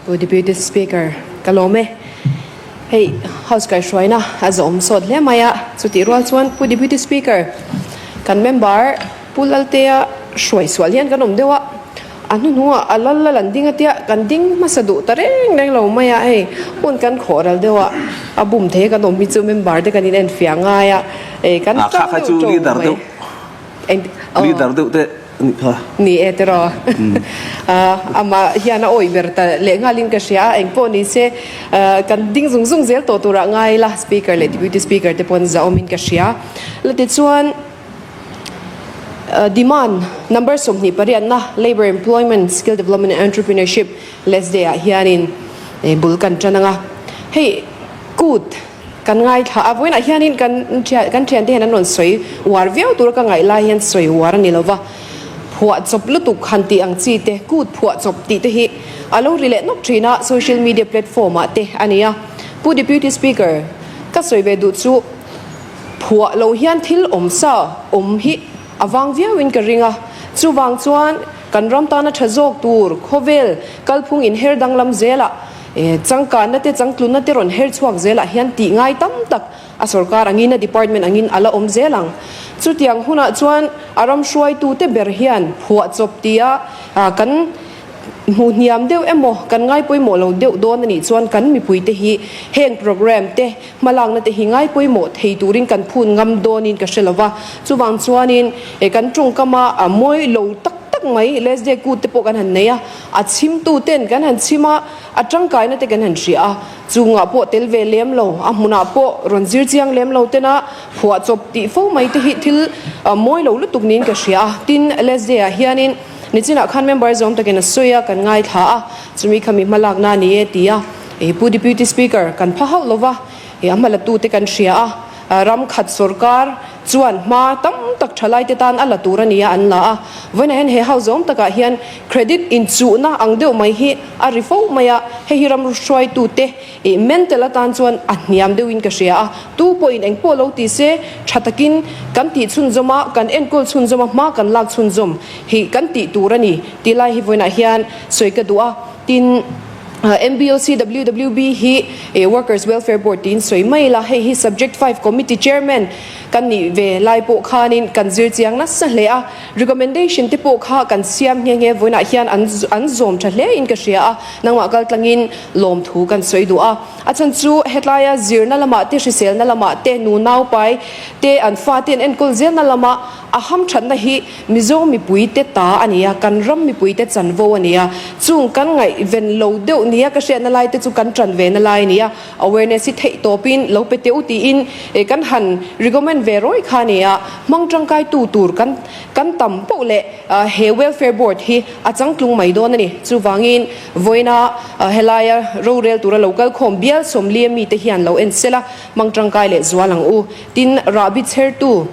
Pu Deputy Speaker, ka lawm e. Hei House kaihhruaina a zawm sawt hle mai a, chutih rual chuan Pu Deputy Speaker, kan member Pu Laltea hruai sual hian kan awm deuh a, a hnuhnungah a lal lal an ding a tia kan ding hmasa duh ta reng reng lo mai a, hei hun kan khawh ral deuh a, a bum thei kan awm hi chu member te kan inenfiah ngai a, kan tang deuh tawh mai. Leader deuh te a nih kha. Ni e tiraw. Amah hian a awih ber ta leh nghalin ka hria a, engpawh ni se kan ding zung zung zel tawh turah ngai ila Speaker leh Deputy Speaker te pawh an zahawmin ka hria. La tichuan demand number 28na Labour Employment, Skill Development and Entrepreneurship LESDE ah hianin bul kan tan ang a. Hei kut. Kan ngaithla a, vawiinah hianin kan kan thiante hian an rawn sawi uar viau tura ka ngaih lai hian sawi uar a ni lo va, phuah chawp lutuk han tih ang chi te, kut phuah chawp tih te hi a lo ri leh nawk thin a, social media platform ah te a ni a. Pu Deputy Speaker, ka sawi ve duh chu phuah lo hian thil awm sa awm hi a vang viauin ka ring a, chuvang chuan kan ram tana tha zawk tur khawvel kalphung inher danglam zelah Changkanna te changtlunna te rawn her chhuak zelah hian tih ngai tam tak a sorkar angin a department angin a la awm zel ang. Chutiang hunah chuan a ram hruaitute ber hian phuahchawp tia kan hmuh hniam deuh emaw kan ngai pawimawh lo deuh dawn a nih chuan kan mipuite hi heng program te hmalakna te hi ngai pawimawh thei turin kan phun ngam dawnin ka hre lo va. Chuvang chuanin kan tawngkama mawi lo tak tak mai Leslie kut te pawh kan han nei a. A chhimtu ten kan han chhim a, a tangkaina te kan han hria a, chungah pawh tel ve lem lo, a hmunah pawh rawn zir chiang lem lo tena phuah chawp tih fo mai te hi thil mawi lo lutuk niin ka hria a. Tin, LSD ah hianin nichinah khan member zawm takin a sawi a, kan ngaithla a, chumi kha mi hmalakna a ni e ti a, Pu Deputy Speaker kan pha hauh lova, a hmalatu te kan hria a. Ram khat sorkar chuan hma tam tak thalaite tan a la tur a nia an la a. Vawiinah hian he house zawm takah hian credit inchuhna ang deuh mai hi a ri fo mai a, hei hi ram hruaitute ih mental atan chuan a hniam deuhin ka hria a. Tu pawhin eng pawh lo ti se tha takin kan tih chhunzawm a, kan enkawl chhunzawm a, hma kan lak chhunzawm hi kan tih tur a ni tih lai hi vawiinah hian sawi ka duh a. Tin. MBOCWWB hi Workers Welfare Board tiin sawi mai ila, hei hi Subject Five Committee Chairman kan nih ve lai pawh khanin kan zir chiang nasa hle a, recommendation te pawh kha kan siam nghe nghe vawiinah hian an an zawm tha hle in ka hria a, nangmah kal tlangin lawmthu kan sawi duh a. A chhan chu hetlaia zirna lamah te, hriselna lamah te, nu naupai te an fate an enkawl zelna lama a hamthatna hi Mizo mipuite ta a ni a, kan ram mipuite chanvo a ni a, chung kan ngaihven lo deuh nia ka hriatna lai te chu kan tan ve na lai a ni a, awareness hi theih tawpin lo pe teh u tiin kan han recommend ve rawi kha a ni a, hmang tangkai tu tur kan kan tam poh leh he welfare board hi a changtlung mai dawn a ni. Chuvangin vawiina helaia rorel tura lo kal khawm bial sawmli ami te hian lo en sela hmang tangkai leh zual ang u. Tin, rahbi chhertu.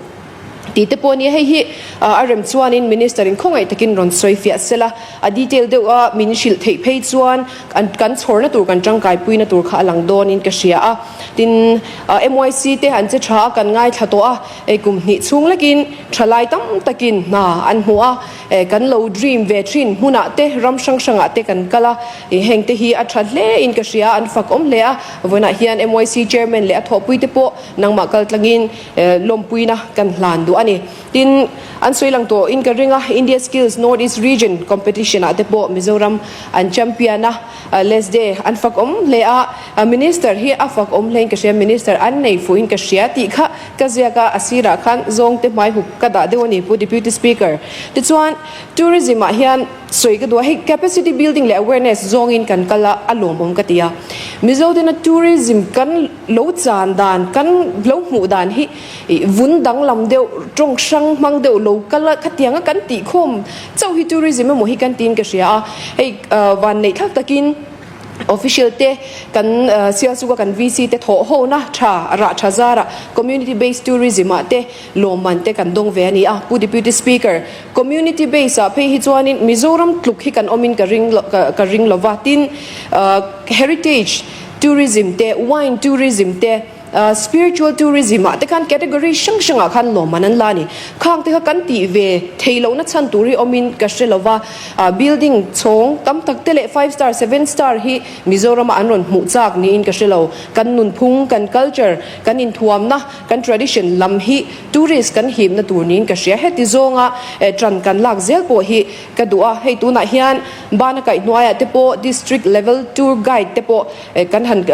Tih te pawh a ni a, hei hi a rem chuanin Minister in khawngaih takin rawn sawi fiah sela, a detail deuh a min hrilh theih phei chuan kan chhawrna tur kan tangkaipuina tur kha a lang dawnin ka hria a. Tin, MYC te an che tha a, kan ngaithla tawh a, hei kum hnih chhung lekin thalai tam takin hna an hmu a, kan lo dream ve thin hmunah te ram hrang hrangah te kan kal a, heng te hi a tha hle in ka hria a, an fak awm hle a, vawiinah hian MYC Chairman leh a thawhpui te pawh nangmah kal tlangin Lawmpuina kan hlan duh a ni. Tin, an sawi lang tawh in ka ring a, India Skills North East Region Competition ah te pawh Mizoram an champion a, Lesde an fak awm hle a, Minister hi a fak awm hle in ka hria, Minister an nei fuh in ka hria tih kha ka ziak a, a sirah khan zawngte hmai hup ka dah deuh a ni Pu Deputy Speaker. Tichuan, Tourism ah hian sawi ka duh a, hei capacity building leh awareness zawngin kan kal a, a lawmawm ka ti a. Mizo tena tourism kan lo chan dan, kan lo hmuh dan hi vun danglam deuh, tawng hrang hmang deuh lo kal a, khatianga kan tih khawm chauh hi tourism emaw hi kan tiin ka hria a. Hei vanneih thlak takin official te kan Sialsuka kan VC te thawh hona tha rah tha zarah community based tourism ah te lawmman te kan dawng ve a ni a. Pu Deputy Speaker, Community base ah phei hi chuanin Mizoram tluk hi kan awmin ka ring ka ring lova, tin heritage tourism te, wine tourism te. Spiritual tourism ah te khan category hrang hrang ah khan lawmman an la a ni. Khang te kha kan tih ve thei lohna chhan tur hi awmin ka hre lova, building chhawng tam tak te leh five star, seven star hi Mizoram ah an rawn hmuh chak niin ka hre lo. Kan nunphung, kan culture, kan inthuamna, kan tradition lam hi tourist kan hipna tur niin ka hria. Heti zawnga ṭan kan lak zel pawh hi ka duh a, hei tunah hian bana kaih hnuaiah te pawh district level tour guide te pawh Kan han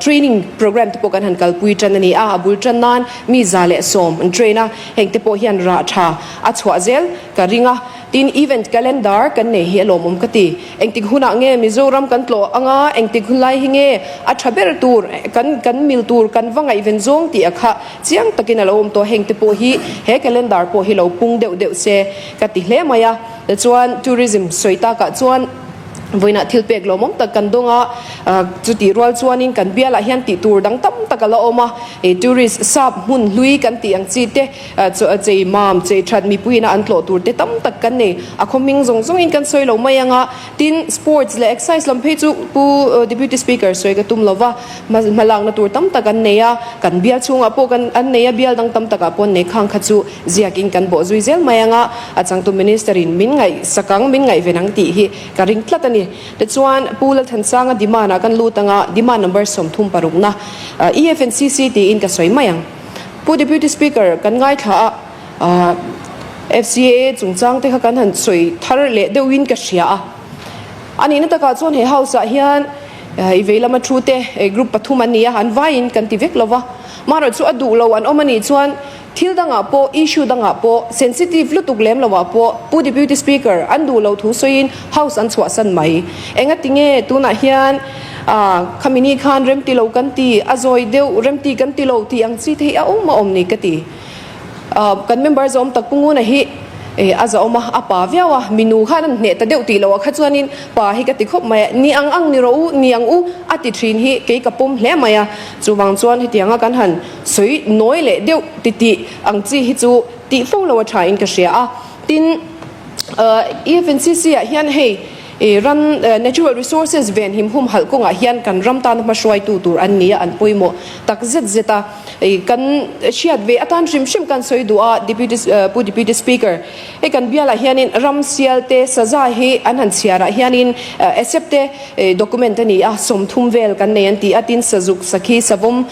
training program te pawh kan han kalpui tan a ni a, a bul tan nan mi 110 an train a, heng te pawh hian rah tha a chhuah zel ka ring a. Tin, event calendar kan nei hi a lawmawm ka ti. Engtik hunah nge Mizoram kan tlawh anga, engtik hun lai hi nge a tha ber tur, kan kan mil tur kan va ngaihven zawng tih a kha chiang takin a lo awm tawh. Heng te pawh hi he calendar pawh hi lo pung deuh deuh se ka ti hle mai a. Tichuan, tourism sawi takah chuan. Vawiinah thil pek lawmawm tak kan dawng a, chutih rual chuanin kan bialah hian tih tur dang tam tak a la awm a, tourist sap hmun hlui kan tih ang chi te, chei mam, chei that mipuiin a an tlawh tur te tam tak kan nei. A khaw hming zawng zawngin kan sawi lo mai ang a, tin sports leh exercise lam phei chu Pu Deputy Speaker sawi ka tum lo va, hmalakna tur tam tak an nei a, kan bial chhungah pawh kan an nei a, bial dang tam takah pawh an nei khang kha chu. Ziakin kan bawh zui zel mai anga a changtu Minister in min ngaihsak ang, min ngaihven ang tih hi ka ring tlat a ni. Tichuan Pu Lalthansanga demand ah kan lut anga demand number 36 na EFNCC tiin ka sawi mai ang. Pu Deputy Speaker kan ngaithla a FCAA chungchang te kha kan han sawi thar leh deuhin ka hria a. A nihna takah chuan he house ah hian i vei lama thu te group pathum an ni a, an vaiin kan ti vek lova. Marawh chu a duh lo an awm a nih chuan Thil dangah pawh, issue dangah pawh, sensitive lutuk lem loah pawh Pu Deputy Speaker an duh lo thu sawiin House an chhuahsan mai. Engati nge tunah hian khami ni khan remti lo kan ti, a zawi deuh remti kan ti lo tih ang chi te hi a awm a awm ni ka ti. Kan member zawm tak Pu Nguna hi a zahawm a, a pa viau a, minu khan an hneh ta deuh tih loh ah kha chuanin pa hi ka ti khawp mai a, ni ang ang ni rawh u, ni ang u a ti thin hi kei ka pawm hle mai a, chuvang chuan hetianga kan han Sawi nawi leh deuh ti tih ang chi hi chu tih fo lo a tha in ka hria a. Tin, EFNCC ah hian hei ran natural resources ven him hum halh kawngah hian kan ram tana hmahruaitu tur an ni a, an pawimawh tak zet zet a. Kan hriat ve atan hrim hrim kan sawi duh a, Deputy Pu Deputy Speaker, hei kan bialah hianin ram sial te saza hi an han chhiarah hianin accept te document a ni a, 30 vel kan nei an ti a, tin sazuk, sakhi, savawm,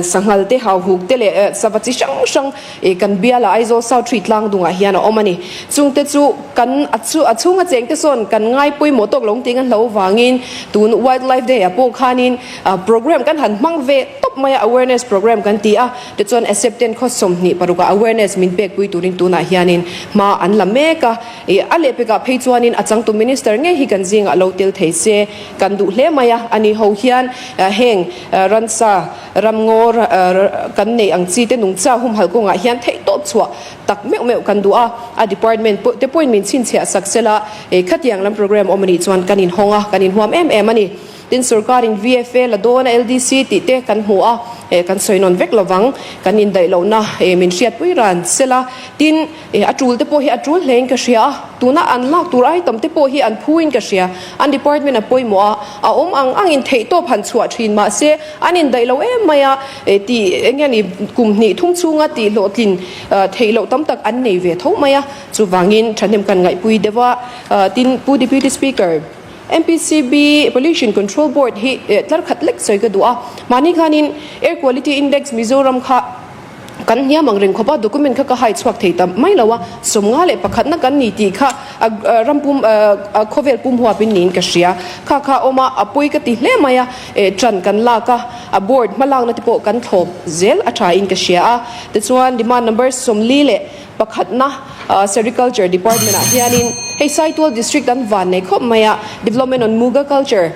Sanghal te, hauhuk te leh sava chi hrang hrang kan biala Aizawl South Tree tlang dungah hian a awm a ni. Chungte chu kan a chhunga cheng te sawn kan ngai pawimawh tawk lo ting a hlo vangin tun Wildlife Day ah pawh khanin program kan han hmang ve tawp mai a, awareness program kan ti a. Tichuan Acceptance khaw 26 ah awareness min pek pui turin tunah hianin hma an la mek a. A lehpekah phei chuanin a changtu Minister ngei hi kan zingah lo tel thei se kan duh hle mai a. Ani ho hian heng Ransa ramngaw kan neih ang chi te nungcha humhalh kawngah hian theihtawp chhuah tak meuh meuh kan duh a, a department te pawhin min chhinchhiah sak sela, khatiang lam program awm a nih chuan kan inhawng a, kan inhuam em em a ni. Tin, sorkarin VFA la dawn a LDC tih te kan hmu a, kan sawi nawn vek lovang, kan indaih lohna min hriatpui ran sela, tin, A tul te pawh hi a tul hlein ka hria a, tuna an lak tur item te pawh hi an phuin ka hria. An department a pawimawh a, a awm ang angin theihtawp han chhuah thin mahse an indaih lo em mai a, tih eng nge ni kum hnih thum chhunga tih hlawhtlin theih loh tam tak an nei ve tho mai a, chuvangin thahnem kan ngaihpui deuh a. Tin, Pu Deputy Speaker, MPCB, Pollution Control Board, hi tlar khat lek sawi ka duh a, mahni khanin Air Quality Index Mizoram kha, Kan hniam ang reng khawp a, document kha ka hai chhuak thei ta mai lo a, 51 na kan ni tih kha ram pum khawvel pum huapin niin ka hria. Kha kha awm a, a pawi ka ti hle mai a, ṭan kan lak a, a board hmalakna te pawh kan thlawp zel a ṭha in ka hria a. Tichuan demand number 41 na Sericulture Department ah hianin hei Saitual District an van nei khawp mai a, Development on Muga Culture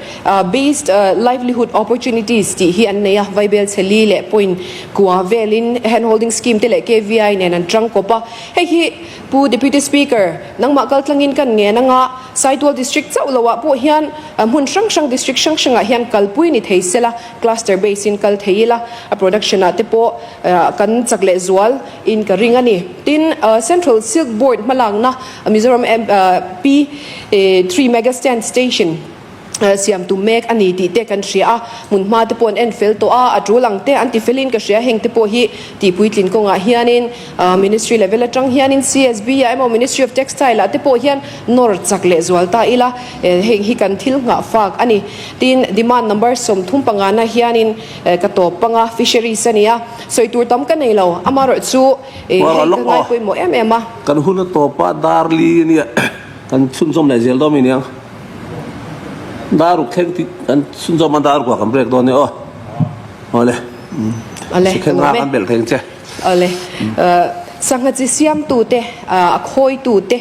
Based Livelihood Opportunities tih hi an nei a, Vaibel chhe li leh point kua velin Hand Holding Scheme te leh KVI nen an tang kawp a. Hei hi Pu Deputy Speaker, nangmah kaltlangin kan ngen anga Saitual District chauh loah pawh hian hmun hrang hrang District hrang hrangah hian kalpui ni thei sela, Cluster base in kal thei ila, a production ah te pawh kan chak leh zual in ka ring a ni. Tin, Central Silk Board hmalakna Mizoram MP 3 Mega Stand Station. Siam tum mek a ni tih te kan hria a, hmun hma te pawh an en fel tawh a, a tul ang te an ti felin ka hria, heng te pawh hi tihpuitlin kawngah hianin Ministry level atang hianin CSB ah emaw Ministry of Textile ah te pawh hian nawr chak leh zual ta ila, heng hi kan thil nghah fak a ni. Tin, demand number 35 na hianin ka tawp panga fisheries a ni a, sawi tur tam ka nei lo, amaherawhchu hei ka ngai pawimawh em em a. Kan hun a tawp a, dar li a nia, kan chhunzawm leh zel dawn mi nia. Daruk thleng tih kan chhunzawm a daruk ah kan break dawn nia aw. Awle. Awle. Sikhen nga kan belh theng che. Awle. Sangha chi siamtu te a khawitu te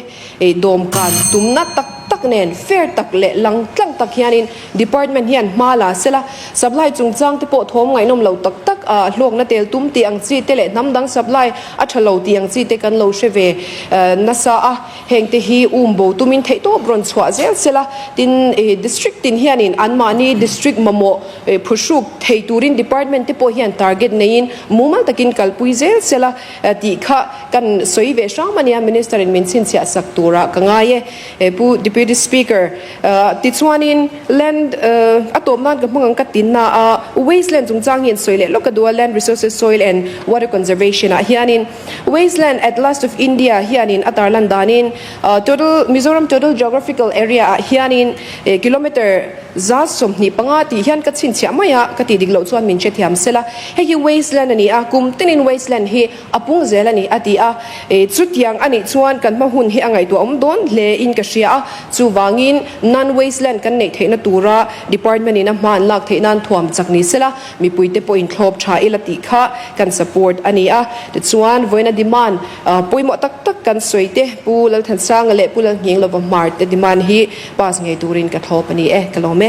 dawmkan tumna tak tak nen fair tak leh lang tlang tak hianin department hian hma la sela supply chungchang te pawh thawm ngaihnawm lo tak tak a hlawkna tel tum tih ang chi te leh hnam dang supply a tha lo tih ang chi te kan lo hre ve nasa a. Hengte hi um bo tumin theihtawp rawn chhuah zel sela, tin district tin hianin anmahni district mamawh phuhruk thei turin department te pawh hian target neiin mumal takin kalpui zel sela tih kha kan sawi ve hram a nia, Minister in min chhinchhiah sak turah ka ngai e. Pu Deputy Speaker, tichuanin land a tawp nan ka hmang ang ka tinna a, waste land chungchang hi an sawi leh lawk ka duh a, Land Resources Soil and Water Conservation ah hianin, Wasteland Atlas of India hianin a tarlan danin total Mizoram total geographical area ah hianin kilometre 125 tih hian ka chhinchhiah mai a, ka tih dik loh chuan min hrethiam sela. Hei hi wasteland a ni a, kum tinin wasteland hi a pung zel a ni a ti a. Chutiang a nih chuan kan hma hun hi a ngaihtuah awm dawn hle in ka hria a, chuvangin non-wasteland kan neih theihna tura department in a hma an lak theih nan thuam chak ni sela. Mipuite pawhin thlawp tha ila tih kha kan support a ni a. Tichuan, vawiina demand pawimawh tak tak kan sawi te, Pu Lalthansanga leh Pu Lalnghinglova Hmar te demand hi pass ngei turin ka thlawp a ni e. Ka lawm e.